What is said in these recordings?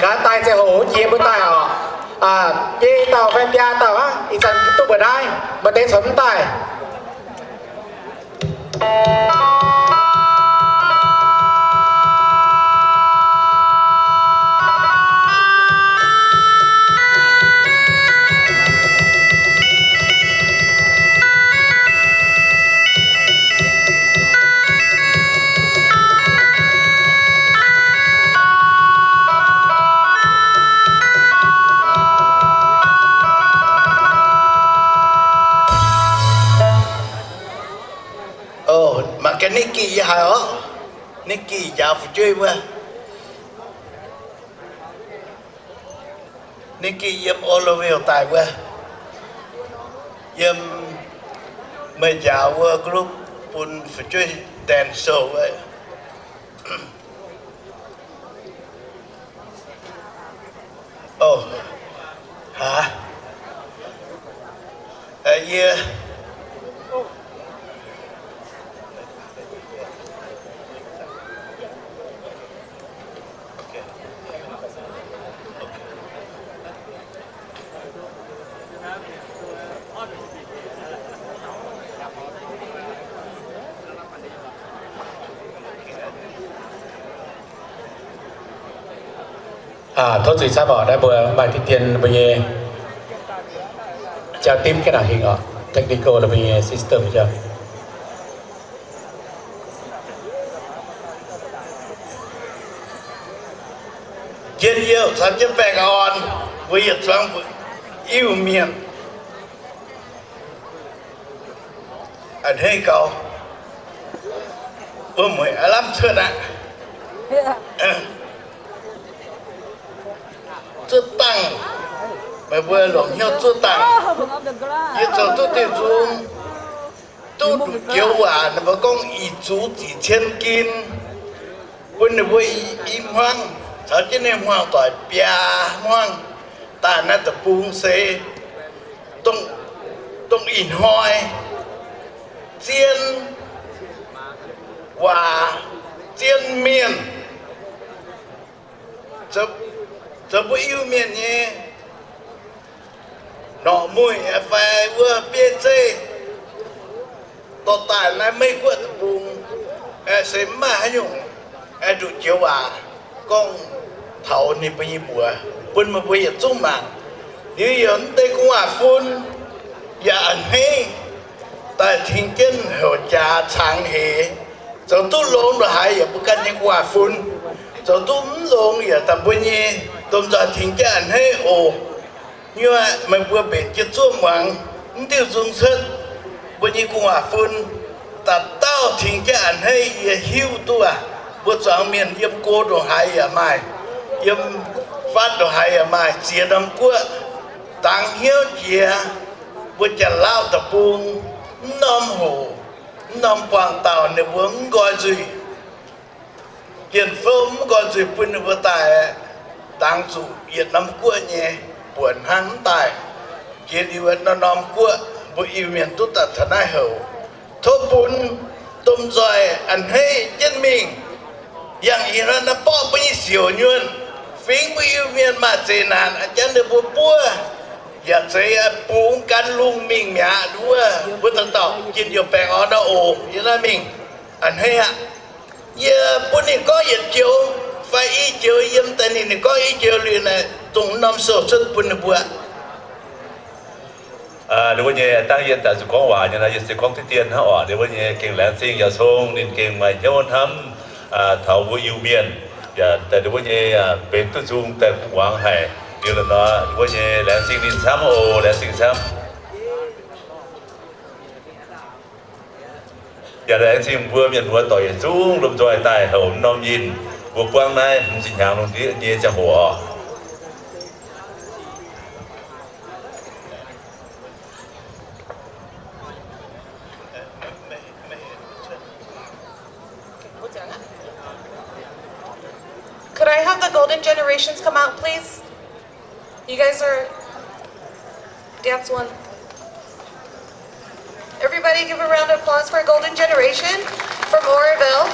Gaax daaih ziangh hoc jiex mbuo daaih oc. Biei dauh fai biaa dauh aqv, ih zanc duqv mbuo naaiv, maaih deix corc mv daaih. Mangc gaax Nick Gih yie haiz oc. Nick Gih njaaux fu'jueiv wuov. Nick Gih yiem Oroville daaih wuov. Yiem meih njaaux wuov group bun fu'jueiv dance show wuov. Ov, aav, yie Tov zuiz camv oc, naaiv mbuo maaih diqv dien mbuo nyei jaa dimv ga'naaiv hingh oc, technical mbuo nyei system jaa. Njien-youh caux jienv baengh orn mbuo yietc zuangx Iu-Mienh. A'hneiv gaux, wuov mueic aav lamh cuotv aqv. Zuov dangh, meih mbuo longc hnyouv zuov dangh. Yie zoux duqv diuh nzung, duqv nduqc joux waac, ninh mbuo gorngv ih zuqc ziqc cien gin, bun ninh mbuo i hmuangv caux jienv ninh hmuangv doic biaa hmuangv daaih naaiv deic-bung se dongh ih hnoi zien waac, zien mienh, zoux mbuo Iu-Mienh nyei norqc mueic fai wuov bieiv zeiv dorh daaih naaiv Meiv Guoqv deic-bung, se mv maaih haaix nyungc nduqc joux waac gorngv taux ninh mbuo nyei mbuox bun meih mbuo yietc zungv mangc. Liuz yaac mv deix gu'nguaaic fun yaac a'hneiv daaih tengx jienv houc jaax cangx heix. Zoux duqv longx ndongc haaix yaac mbuo ganh nyei gu'nguaaic fun. Zoux duqv mv longx yaac daaih mbuo nyei domh nzoih tengx jienv a'hneiv oc. Nyuoqc meih mbuo mbenc jienv zuov muangx mv diuh nzung cuotv, mbuo nyei gu'nguaaic fun dauh dauh tengx jienv a'hneiv. Yie hiuv duqv aac, mbuo zuangx mienh yiem go ndongc haaix yaac maaih, yiem fatv ndongc haaix yaac maaih, ziex norm guoqv dangx hnyouv jiex, mbuo Janx-Lauv deic-bung mv norm hoc, mv norm buangh dauh ninh mbuo mv nqoi nzuih, jien-fouv mv nqoi nzuih bun ninh mbuo daaih dangx zuqc yietc norm guoqv nyei buonc hnangv mv daaih. Jiex liuz norm-norm guoqv mbuo Iu-Mienh duqv daaih taux naaiv houc. Tov bun domh nzoih a'hneiv jienv mingh. Yangh ih hnoi naaiv borqv mbuo nyei siouc nyuonh, fingx mbuo Iu-Mienh maaih zeqc naanc, a'jangv ninh mbuo buov yaac zeiz bungx gan lungh mingh mi'aqv. Nduov mbuo dauh dauh njien-youh baengh orn nor oc. Yie naaiv mingh a'hneiv aqv. Yie bun ninh gorngv yietc joux fai i joux, yiem daaih ninh, ninh gorngv i joux liuz naaic, dongh norm sou cuotv bun ninh mbuo. Ninh mbuo nyei dangv yie daaih zuqc gorngv waac nyei nor, yie se gorngv diqv dien hnangv oc. Ninh mbuo nyei gengh laengz zingh yaac cong, ninh gengh maaih hnyouv hnamv taux mbuo Iu-Mienh, yaac daaih ninh mbuo nyei benx duqv nzung daaih kuv muangx haic. Liuz nor ninh mbuo nyei laengz zingh ninh camv oc, laengz zingh camv. Yaac laengz zingh mbuo mienh muoz doic yietc zungv lomh nzoih daaih houc norm yinh mbuo buangv naaiv hmz zinh hnyangx lungh ndiev nyei ziangh hoc oc. Could I have the Golden Generations come out, please? You guys are dance one. Everybody give a round of applause for Golden Generation from Oroville.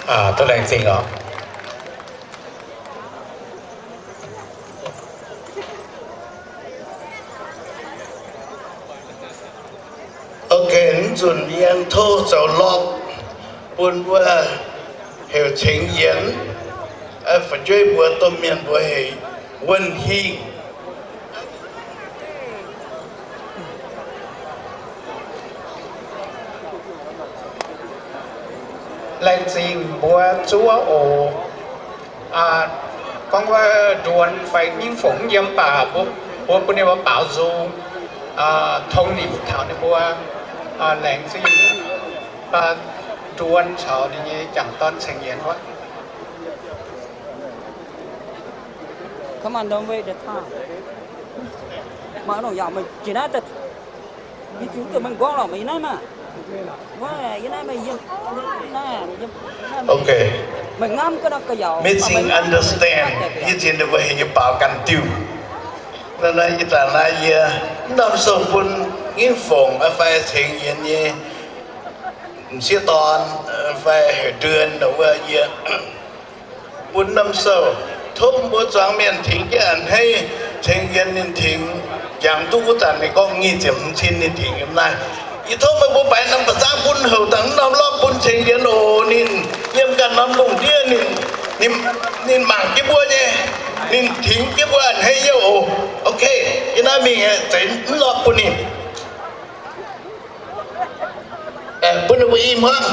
Aa, duqv laengz zingh oc. Ok, mv zunc yie tov zoux lorqc bun mbuo heuc Ceng Yienx, fu'jueiv mbuox domh mienh mbuox heuc Wuonh Hingh. Laengz zingh mbuo zuov oc. Gorngv wuov nduonx fai nyingv fongc yiem baac mbuo, mbuo bun ninh mbuo baaux nzung, tong nimc taux ninh mbuo. Laengz zingh nduonx caux ninh nyei jangc dorn Ceng Yienx wuov. Come on, don't wait the time. Mv dungx yaac meih jiex naaiv daaih. Yie ziux duqv meih nqorngv lorqc, meih yiem naaiv maah. Ok. Missing understand. Yie ziex ninh mbuo heuc yie baaux ganh diuh. Naaiv ih zanc naaiv yie mv norm sou bun nyingv fongc fai Ceng Yienx nyei m'sieqv dorn fai heuc nduonx wuov yie bun norm sou. Tov mbuo zuangx mienh tengx jienv a'hneiv Ceng Yienx. Ninh tengx jangx duqv wuov zanc ninh gorngv nyic ziepc hmz cin ninh tengx yiem naaiv. Yie tov meih mbuo baix norm ba'zangv bun houc dangh norm lorqc bun Ceng Yienx oc. Ninh yiem ganh norm lungh ndiev ninh, ninh mangc jienv mbuo nyei, ninh tengx jienv mbuo a'hneiv nyei oc. Ok, yie naaiv mingh aeqv, zeiz mv lorqc bun ninh. Bun ninh mbuo i hmuangv.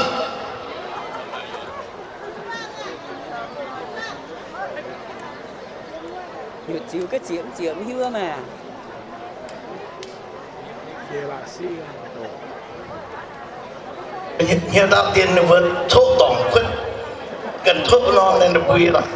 Nyutc ziux ga'ziepc mv ziepc mv hiuv maah. Hnyouv ndaauv dien ninh mbuo coqv dorngc kuotv, ganh coqv norm ninh mbuo lorqc.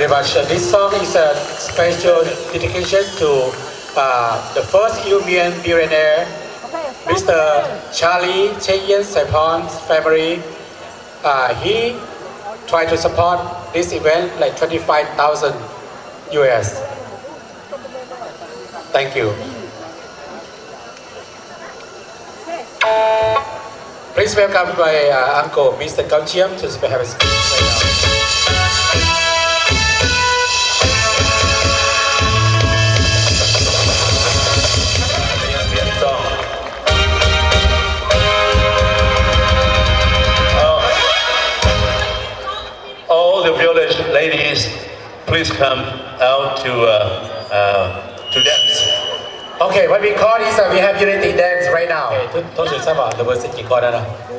But uh, this song is a special dedication to uh, the first Iu Mien billionaire, Mister Charlie Chen Yen Saipon's family. Uh, he tried to support this event like twenty-five thousand U S. Thank you. Please welcome my uh, uncle, Mister Gao Chiam, to have a speech right now. All the village ladies, please come out to uh, uh, to dance. Okay, what we call is uh, we have unity dance right now. Okay, tov, tov se samv aqv, la'buo se jiez gorn naaiv nor.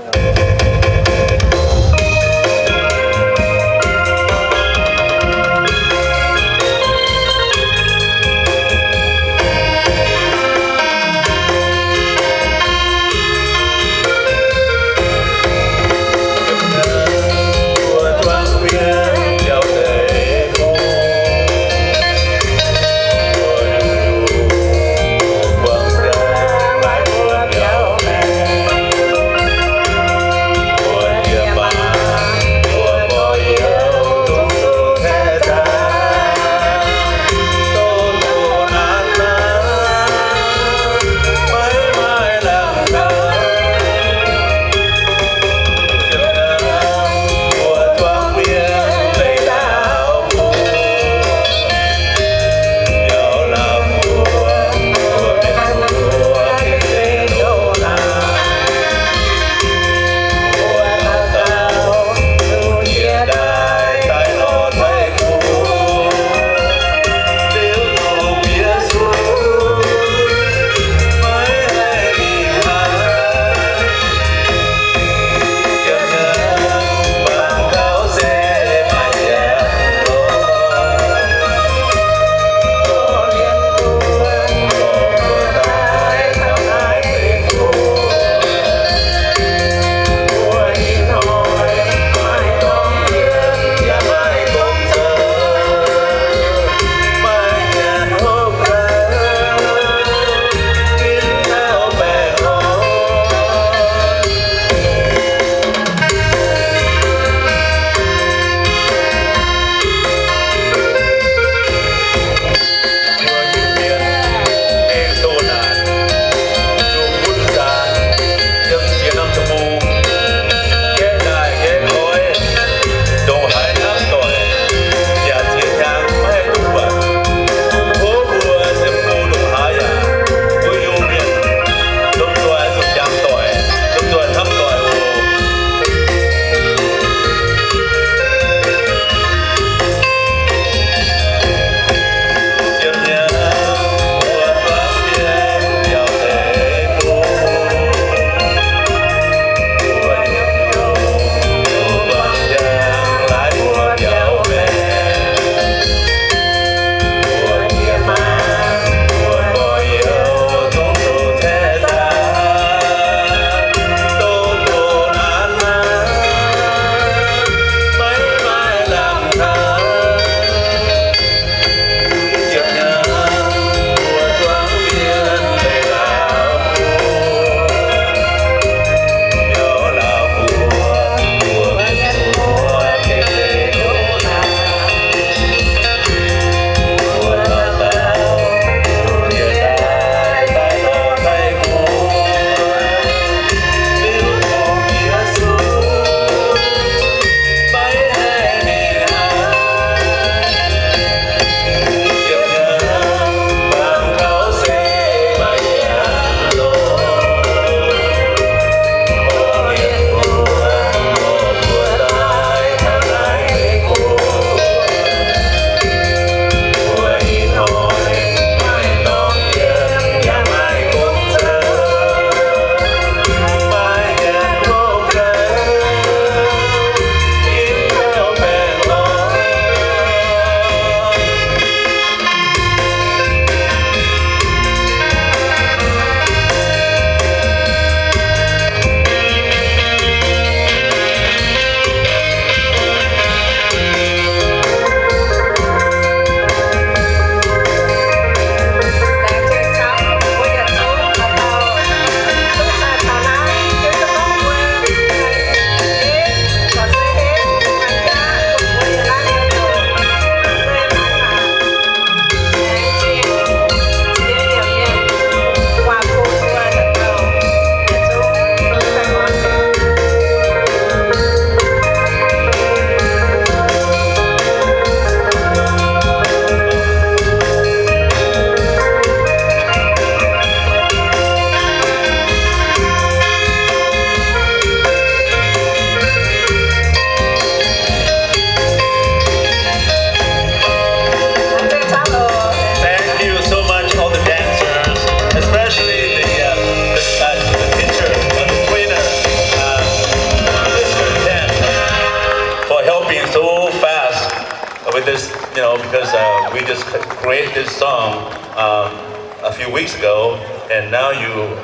Uh, we just created this song, um, a few weeks ago, and now you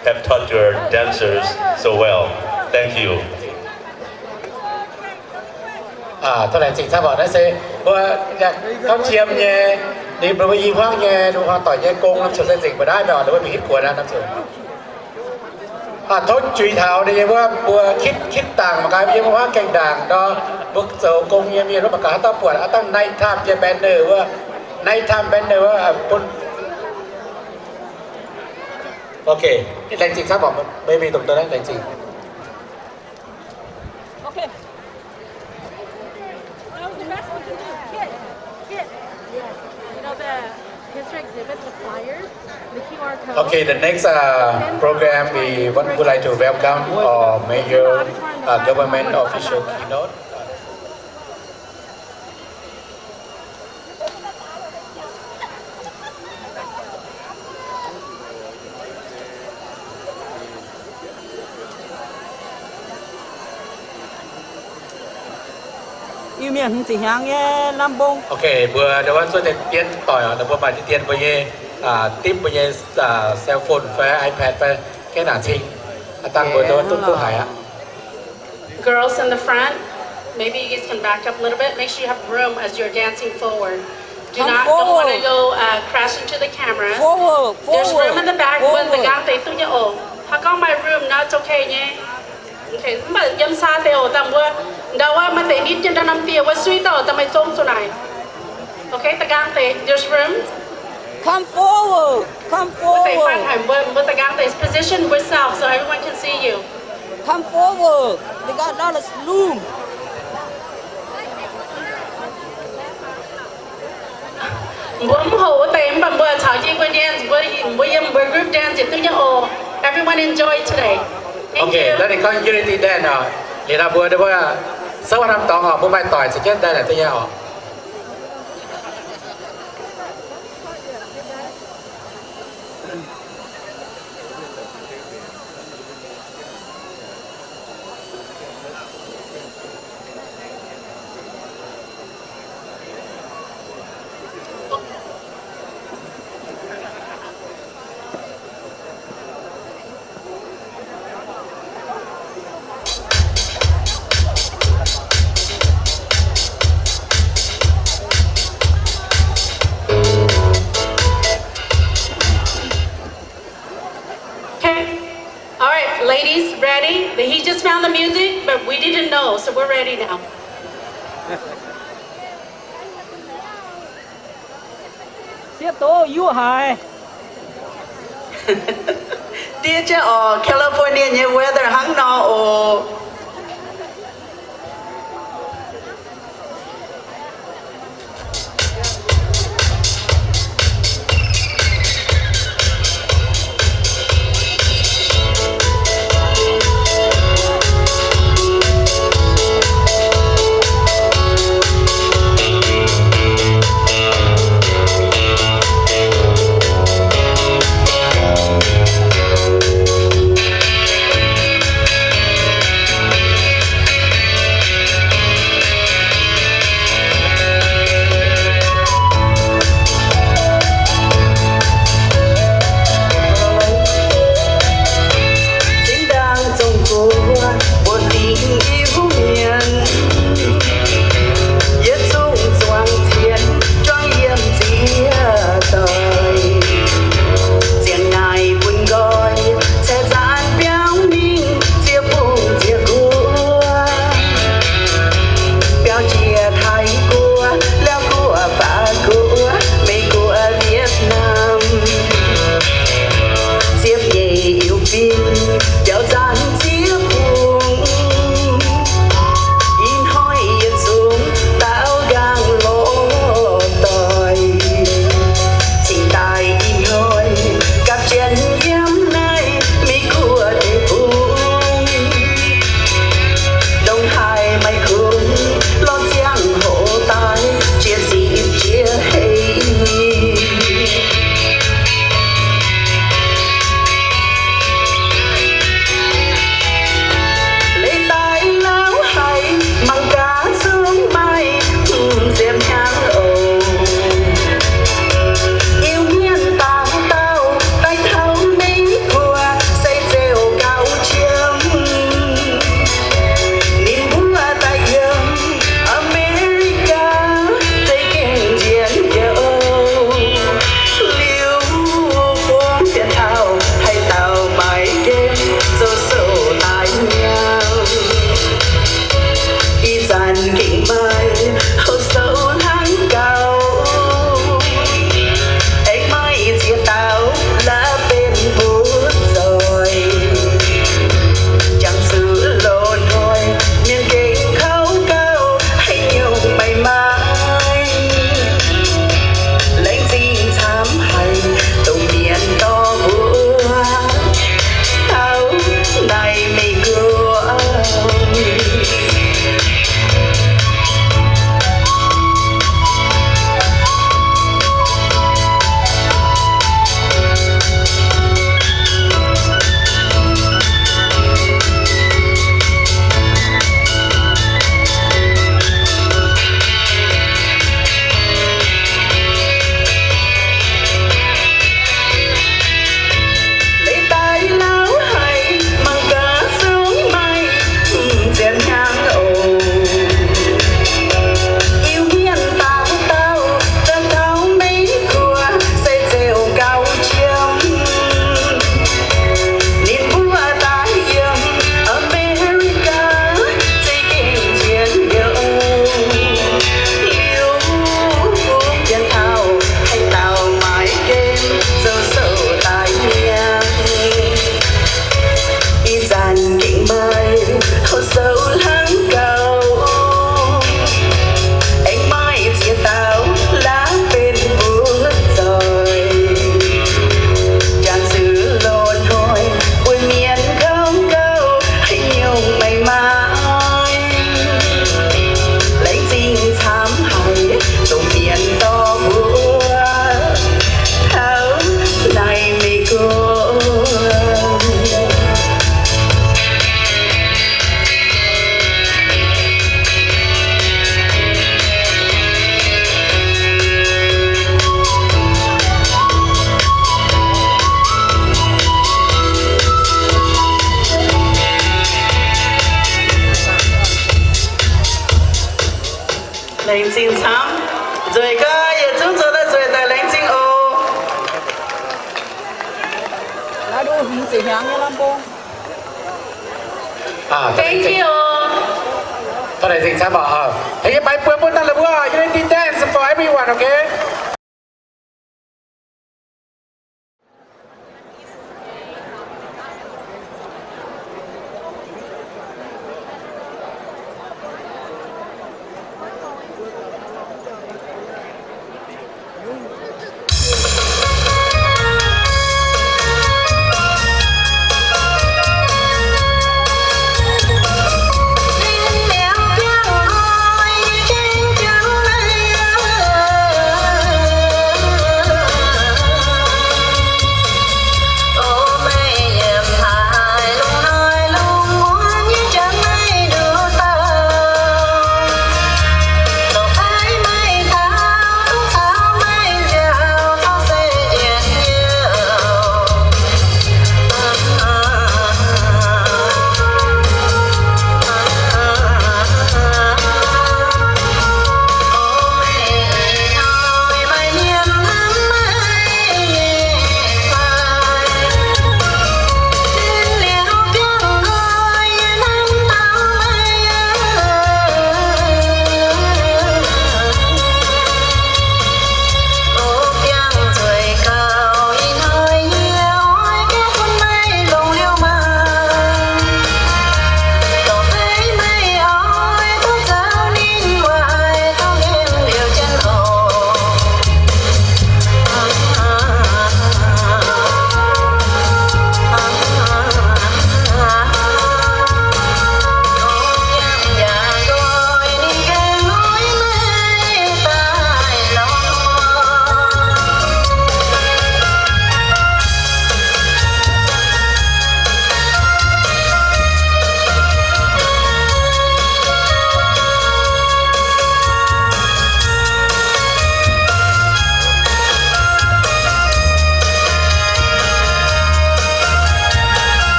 have taught your dancers so well. Thank you. Aa, tov laengz zingh camv oc. Naaiv se mbuo yaac gauv jiem nyei, ninh mbuo i hmuangv nyei, ninh mbuo hmuangv doic nyei gong, lamh ziouc se nzengc mbuo naaiv mienh oc, ninh mbuo mingh hitv guoqv naaiv lamh ziouc. Aa, tov juix taux ninh nyei wuov mbuo kitv, kitv dangc mangc gaax, yiem wuov gaengh ndaangc nor, mbuo zoux gong nyei mienh wuov mangc gaax haaix dauh buatc aav dangh nighttime nyei banner wuov, nighttime banner wuov, bun. Ok, laengz zingh camv oc, maybe dongh naaiv laengz zingh. Okay. That was the best we can do. Kit, Kit. You know the history exhibit, the flyers, the Q R code. Okay, the next, uh, program, we want, would like to welcome our major, uh, government official keynote. Iu-Mienh hmz ziqc hnyangx nyei lamh mbong. Ok, mbuo ndau wuov zuov deix dien doic oc, mbuo maaih deix dien mbuo nyei, aa, dipv mbuo nyei, aa, cell phone fai iPad fai gaengh nangc cing. Aa, dangh mbuo ndau wuov duqv duqv haiz aqv. Girls in the front, maybe you guys can back up a little bit. Make sure you have room as you're dancing forward. Do not, don't wanna go, uh, crash into the cameras. Forward, forward, forward. There's room in the back. Mbuo da'nqaang deix duqv nyei oc. Haaix gorngv maaih room nor, it's okay nyei. Okay, mv baac yiem saa deix oc, dangh mbuo ndau wuov maaih deix nitv jienv ndau norm dieh wuov suiv dauh daaih maaih zong zuqc naaic. Okay, da'nqaang deix, there's room. Come forward, come forward. Wuov deix fanh haic mbuo, mbuo da'nqaang deix position yourself so everyone can see you. Come forward. They got a lot of room. Mbuo mv hoqc wuov deix, mv baac mbuo caux jienv mbuo dance, mbuo, mbuo yiem mbuo group dance yietc duqv nyei oc. Everyone enjoy today. Thank you. Okay, let's call unity dance oc. Liuz nor mbuo, mbuo souv norm dorngx oc, mbuo maaih doic caux jienv dance duqv nyei oc. Okay. All right, ladies, ready? He just found the music, but we didn't know, so we're ready now. Sieqv doz yuoqv haic. Diev jienv oc, California nyei weather hnangv nor oc. Laengz zingh camv. Nzueic gaax, yietc zungv zoux daaih nzueic daaih laengz zingh oc. Thank you. Thank you. Hey, you buy bun bun daaih la'buo. Unity dance for everyone, okay?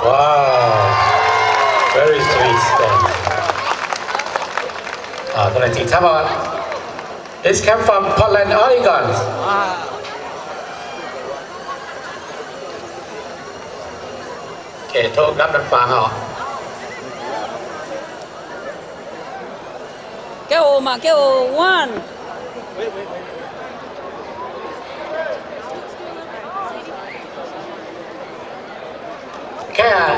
Wow. Very sweet stuff. Ah, ตัวไหนจีบครับ It's come from Portland, Oregon. Tov nqamv nanv fangx oc. Gauh oc, mangc gauh oc, one. Kaeqv,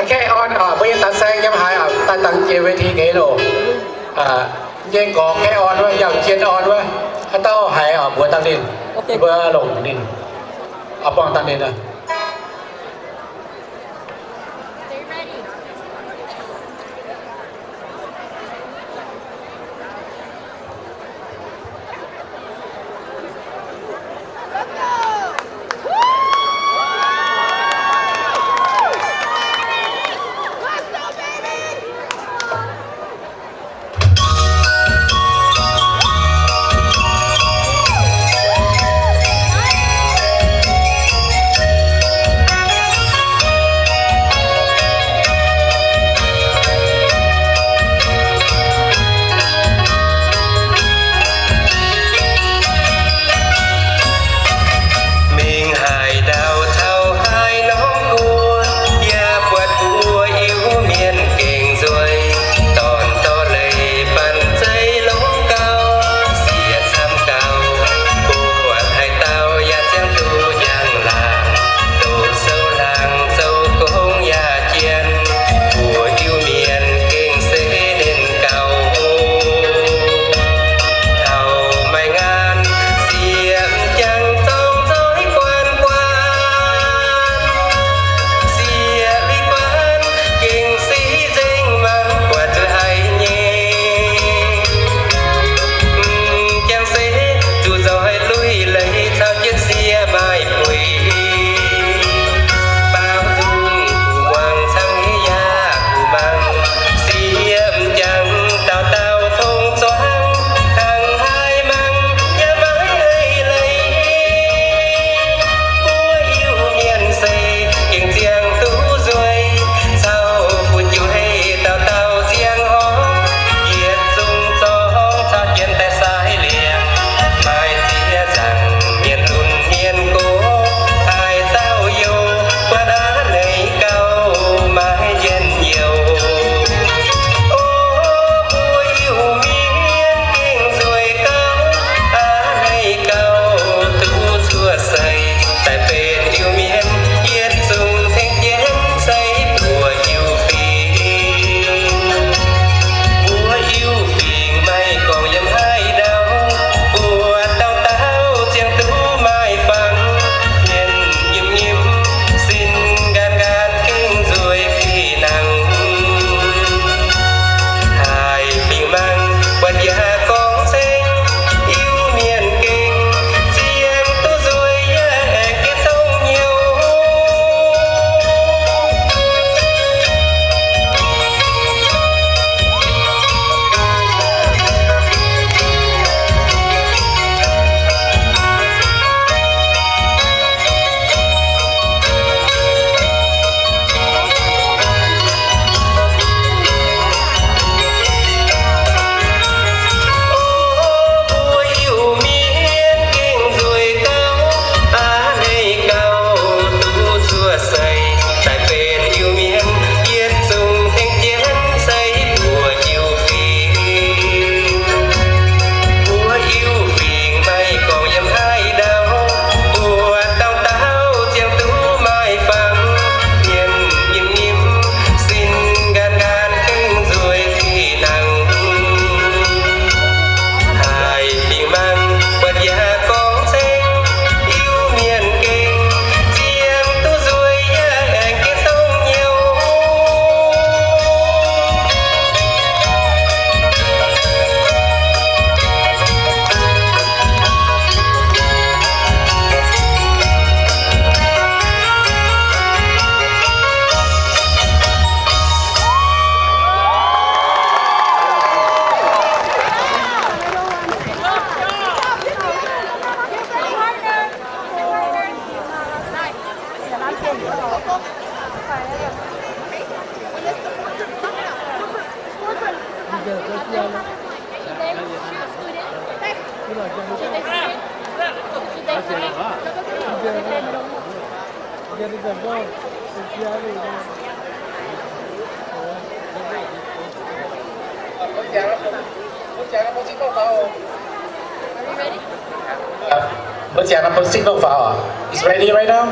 kaeqv orn, mbuo yiem danx saeng yiem haaix, daaih dangx jiex wei-tii geix loh. Nyei gorx kaeqv orn wuov, yauh jien orn wuov, haaix dauh haiz mbuox dangh ninh, mbuo longc ninh, buangh dangh ninh. Mingh haaix ndau taux haaix norm guoqv, yaac buatc mbuo Iu-Mienh gengh nzueic. Dorn-dorh leiz banh zeiv longx gauh, sieqv camv gauh, buatc haaix dauh yaac ziangh duqv njang-laangc, doqc sou hlang zoux gong yaac jien, mbuo Iu-Mienh gengh se ninh gauh. Taux maaih ngaanv, sieqv m'jangc zorng nzoih guan guan, sieqv liuz guan gengh se nzengc mangc buatc zuqc haiz nyei. M'jangc se zuqc nzoih lui leiz caux jienv sieqv maaih buic. Baaux nzung kuv muangx cangv nyei yaac kuv mangc, sieqv m'jangc dauh dauh tong zuangx, hnangv haaix mangc yaac maiv haiz leiz. Mbuo Iu-Mienh se gengh ziangh duqv nzueic, caux fu'jueiv dauh dauh ziangh horngh, yietc zungv zorngv caux jienv daaih sai liangx, maaih ziex nzaangc mienh lunx mienh gox, haaix dauh youh buatc a'hneiv gauh maiv njien-youh. O mbuo Iu-Mienh gengh nzueic gauh, a'hneiv gauh duqv cuotv seix, daaih benx Iu-Mienh yietc zungv tengx jienv se buoz-iu fingx. Buoz-iu fingx maiv gorngv yiem haaix ndau, buatc dauh dauh ziangh duqv maaih fangx, mienh nyim nyim sin nqaanx nqaanx gengh nzueic fih hnangv. Haiz fingx mangc buatc yaac gorngv ceng, Iu-Mienh gengh ziangh duqv nzueic yaac aengx gengh dongh nyouz. O mbuo Iu-Mienh gengh nzueic gauh, a'hneiv gauh duqv cuotv seix, daaih benx Iu-Mienh yietc zungv tengx jienv se buoz-iu fingx. Buoz-iu fingx maiv gorngv yiem haaix ndau, buatc dauh dauh ziangh duqv maaih fangx, mienh nyim nyim sin nqaanx nqaanx gengh nzueic fih hnangv. Haiz fingx mangc buatc yaac gorngv ceng, Iu-Mienh gengh ziangh duqv nzueic yaac aengx gengh dongh nyouz. Mbuo ziangx naaiv bun signal faaux oc. It's ready right now?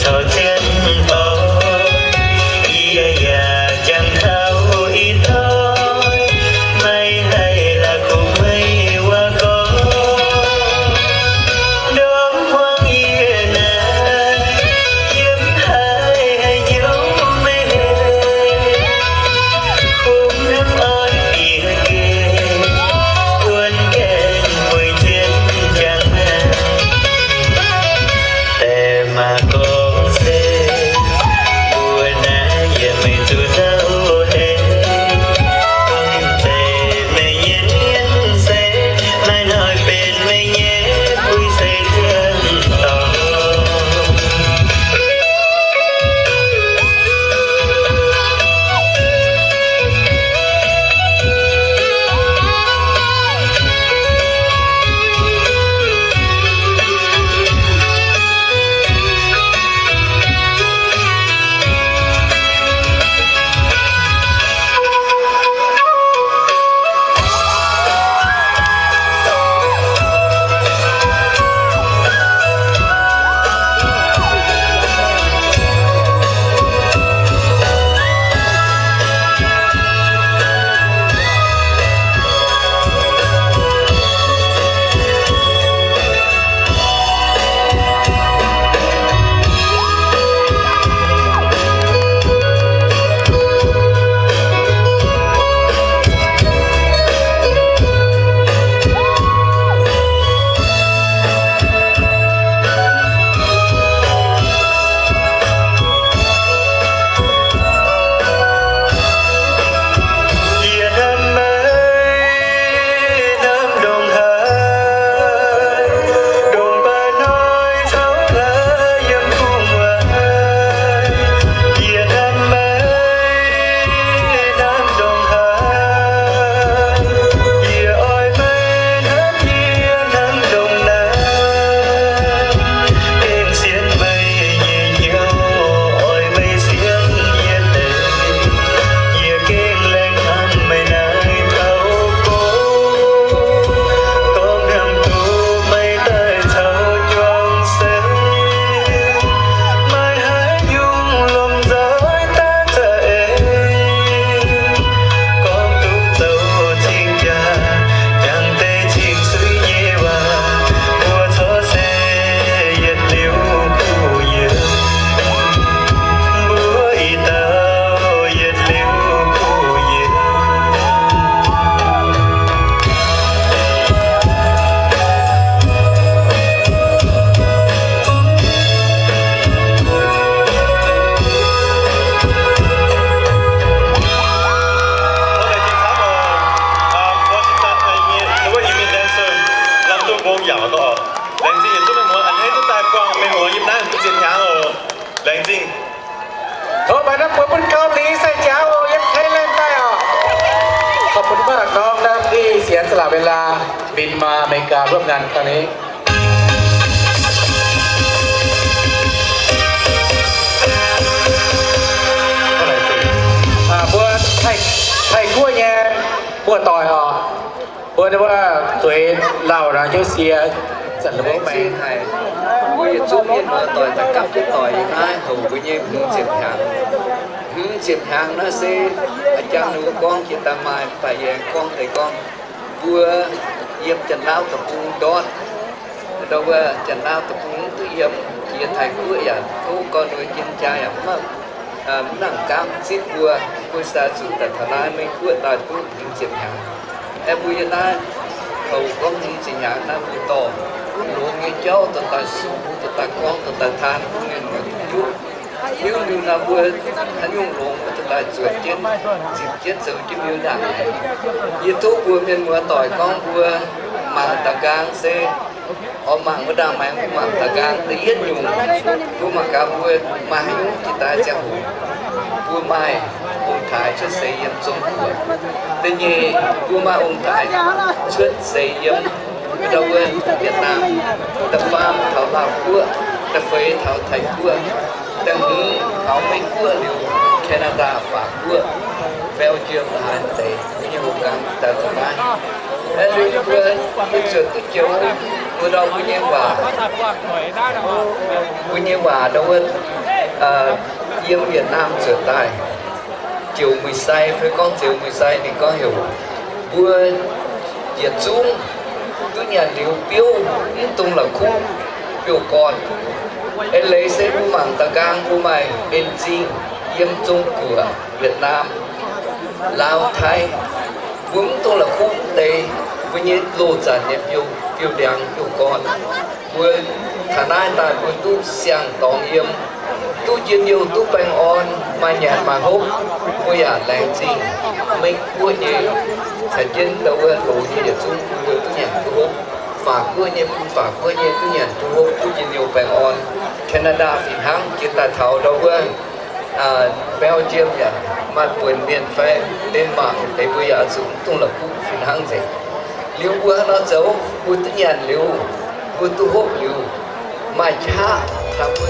Zien dorngx, yie yaac jangx taux ih dorngx, maiv haih la'kuqv meih waac gorngv. Ndorm hmuangx yie naaic, yiem haic haaix nyungc meih hec, bungx hnamv oix bieqc geh, wuonx gaengh mueiz jienv jangx naaic. Deix maaih gorngv se, mbuo naaiv yiem meih zuqc nzauh heix. Gorngv zeiz meih nyei mienh se, maaih hnoi benx meih nyei fu'jueiv se zien dorngx. Yie hnamv meih hnamv ndongc haaix, ndongc baac hnoi caux laaix yiem kungx waaic. Yie hnamv meih hnamv ndongc haaix, yie oix meih hnamv yie hnamv ndongc naaiv. Gengh sienx meih nyei hnyouv, oix meih sienx yie deix. Yie gengh laengz hnamv meih naaiv taux gox, gorngv hnamv duqv meih daaih caux juang seix. Maaih haaix nyungc lomh nzoih daaih za'eix, gorngv duqv zoux cing-jaa, jangx deix cing-suiv nyei waac, mbuo corc se yietc liuz kuh yienx. Mbuo ih dauh yietc liuz kuh yienx. Laengz zingh yietc zungv mienh muoz a'hneiv duqv daaih buangh mienh muoz yiem naaiv hmz ziepc hnyangx oc. Laengz zingh. Tov baaix naaiv buo bun Gauh Lingx sai jaax oc, yiem Thailand daaih oc. ขอบคุณมากน้องนะที่เสียสละเวลาบินมาอเมริการ่วมงานครั้งนี้ Mbuo Taiv-Guoqv nyei muoz-doic oc, mbuo wuov zueiz lauh nor hnyouv sie, zanc mbuo mv maengx haic. Mbuo yietc zungv mienh muoz-doic daaih gapv jienv doic yiem naaiv houc mbuo nyei hmz ziepc hnyangx. Hmz ziepc hnyangx naaiv se a'jang ninh mbuo gorngv jiex daaih maaih baeqc yaengx gorngv deix gorngv, mbuo yiem Janx-Laauv deic-bung ndortv, ndortv wuov Janx-Laauv deic-bung mv duqv yiem, jiex Taiv-Guoqv yaac tov gorn-nuoi jien jaa yaac mv maaih, mv nangc gaamv zipv mbuo, mbuo sai zuqc daaih taux naaiv Meiv-Guoqv daaih duqv hmz ziepc hnyangx. Aeqv, mbuo yiem naaiv houx gorngv hmz ziepc hnyangx naaiv mbuo dorh longx nyei jauv dorh daaih sux, dorh daaih gorngv, dorh daaih taan bun mienh muoz duqv hiuv. Hiuv liuz naaiv mbuo haaix nyungc longx mbuo dorh daaih zuotc jienv, nzipc jienv zoux jienv miuc ndaangc. Yie tov mbuo mienh muoz-doic gorngv mbuo mangc daaih nqaang se oix mangc wuov ndaangc maengx, mbuo mangc daaih nqaang da'yietv nyungc, mbuo mangc gaax mbuo maaih haaix nyungc jiex daaih ziangh hoc. Mbuo maaih ong-taaix cuotv seix yiem Zong-Guoqv. Da'nyeic, mbuo maaih ong-taaix cuotv seix yiem ndau wuov Yietc Naamh. Da'faam taux Laauh Guoqv, da'feix taux Taiv-Guoqv, da'hmz taux Meiv-Guoqv liuz, Canada,法国, Belgium, deix mbuo nyei houx-gaang daaih da'faam. Aeqv, liuz mbuo zuotc duqv joux Mbuo ndau mbuo nyei waac, mbuo nyei waac ndau wuov, yiem Yietc Naamh zuotc daaih, ziouc muic sai, fai gorngv ziouc muic sai ninh gorngv heuc mbuo yietc zungv duqv nyanc liuz biouv, mv dungx la'kuqv biouv-gorn. Eix leiz se mbuo mangc da'nqaang mbuo maaih en-zingh yiem Zong-Guoqv, Yietc Naamh, Laauv, Taiv, mbuo mv dungx la'kuqv mv deix mbuo nyei loz-zanc nyei biouv, biouv-ndiangx, biouv-gorn. Mbuo taux naaiv daaih mbuo duqv siang-dorngx yiem, duqv njien-youh, duqv baengh orn, maaih nyanc maaih hopv, mbuo yaac laengz zingh. Meiv Guoqv nyei caux jienv ndau wuov loz nyei yietc zungv mbuo duqv nyanc duqv hopv. Faatv Guoqv nyei bun Faatv Guoqv nyei duqv nyanc duqv hopv, duqv njien-youh baengh orn. Canada fih hnangv jiex daaih taux ndau wuov Belgium yaac maaih buonc mienh fai Denmark deix, mbuo yaac zuqc mv dungx la'kuqv fih hnangv nzengc. Liuz mbuo haaix nor zoux, mbuo duqv nyanc liuz, mbuo duqv hopv liuz, maaih qaqv taux mbuo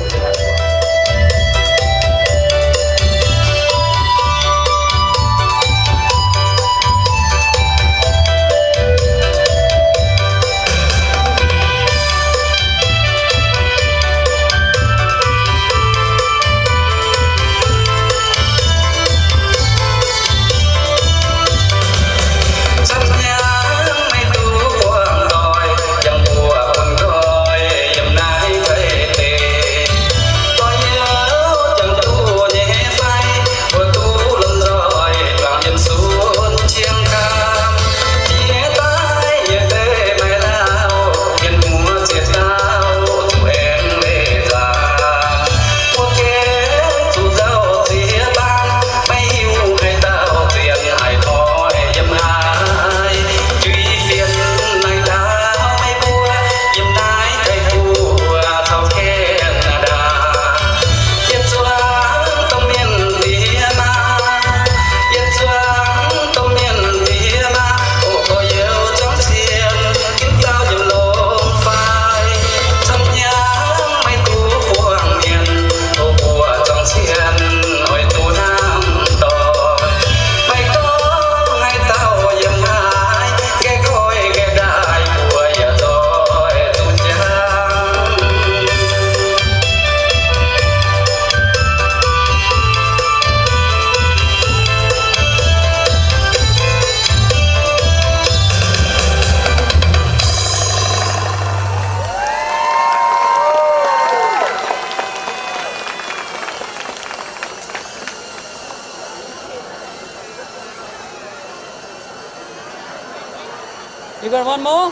You got one more?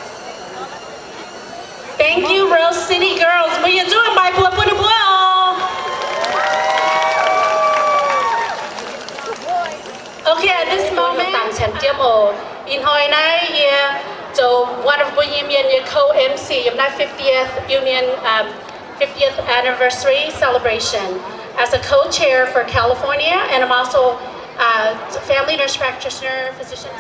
Thank you, Rose City Girls. Mbuo yietc zungv mbaih buoz bun ninh mbuo oc. Okay, at this moment, dangh cien jiem oc. Ih hnoi naaiv yie zoux one of mbuo Iu-Mienh nyei co-M C yiem naaiv fiftieth Union, um, fiftieth anniversary celebration as a co-chair for California, and I'm also a family nurse practitioner, physician.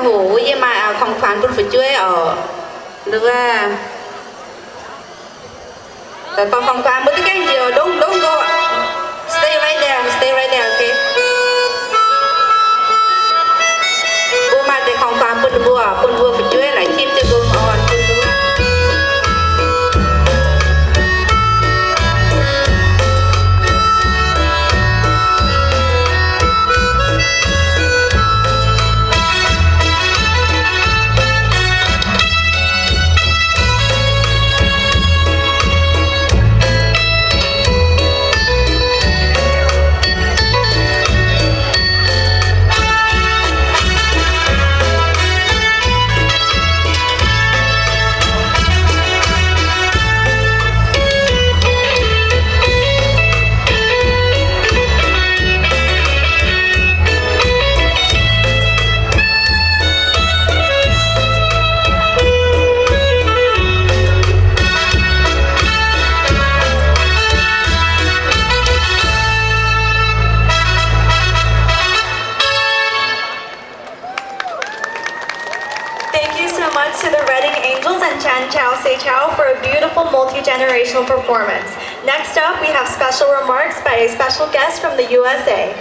Wuov yie maaih ของขวัญ bun fu'jueiv oc. Nduov, ของขวัญ mbuo duqv gaengh njoux, don't, don't go. Stay right there, stay right there, okay? Mbuo maaih deix ของขวัญ bun mbuo, bun mbuo fu'jueiv naaic, kim jienv mbuo orn bun mbuo. Thank you so much to the Reading Angels and Chan Chau Seichau for a beautiful multi-generational performance. Next up, we have special remarks by a special guest from the U S A.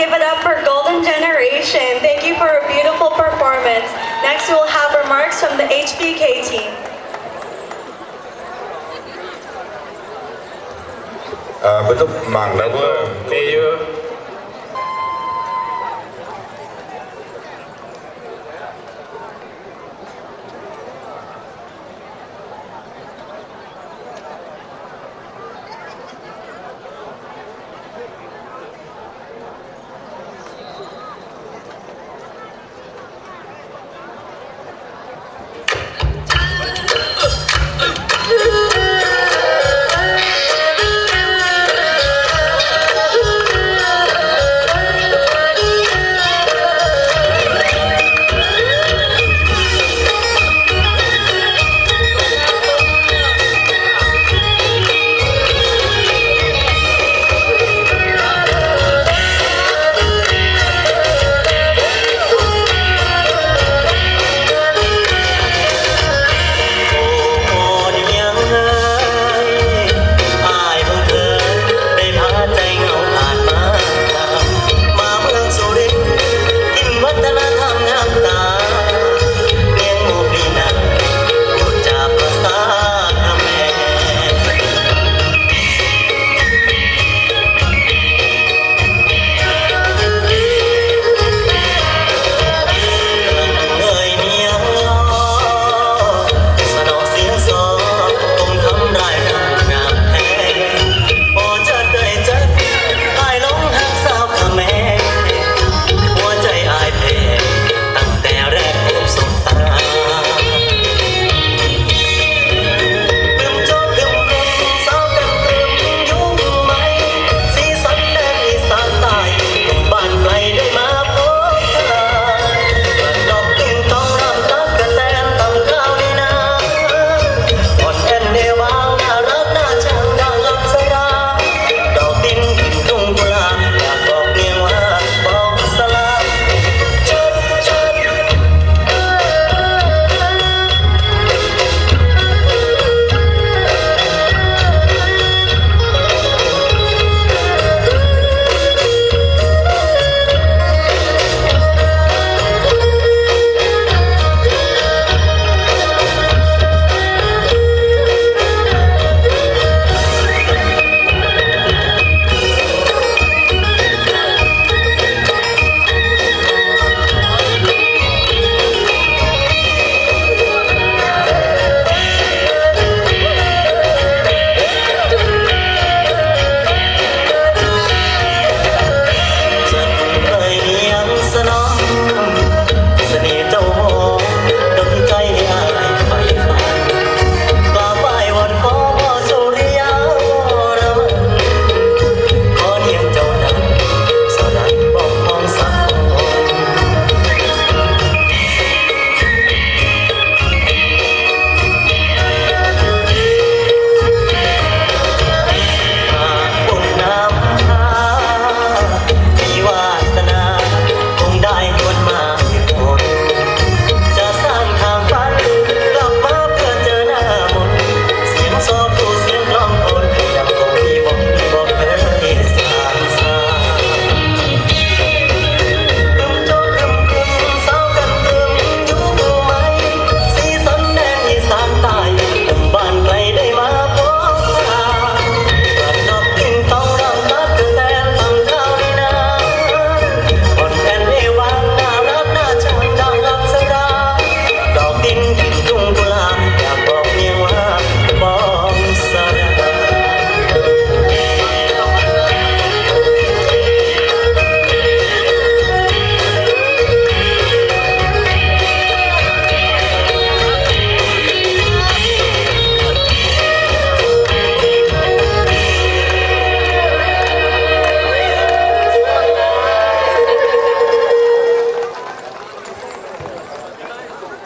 Give it up for Golden Generation. Thank you for a beautiful performance. Next, we will have remarks from the H B K team. Mbuo duqv mangc naaiv wuov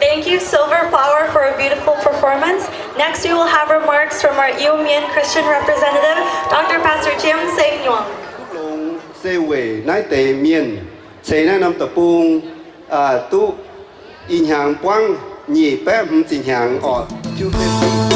Thank you, Silver Flower, for a beautiful performance. Next, we will have remarks from our Iu Mien Christian representative, Doctor Pastor Jim Seng Yuang. Longx se weic naaiv deix mienh ceix naaiv norm deic-bung duqv ih hnyangx buangv nyic baeqv hmz ziepc hnyangx orqc.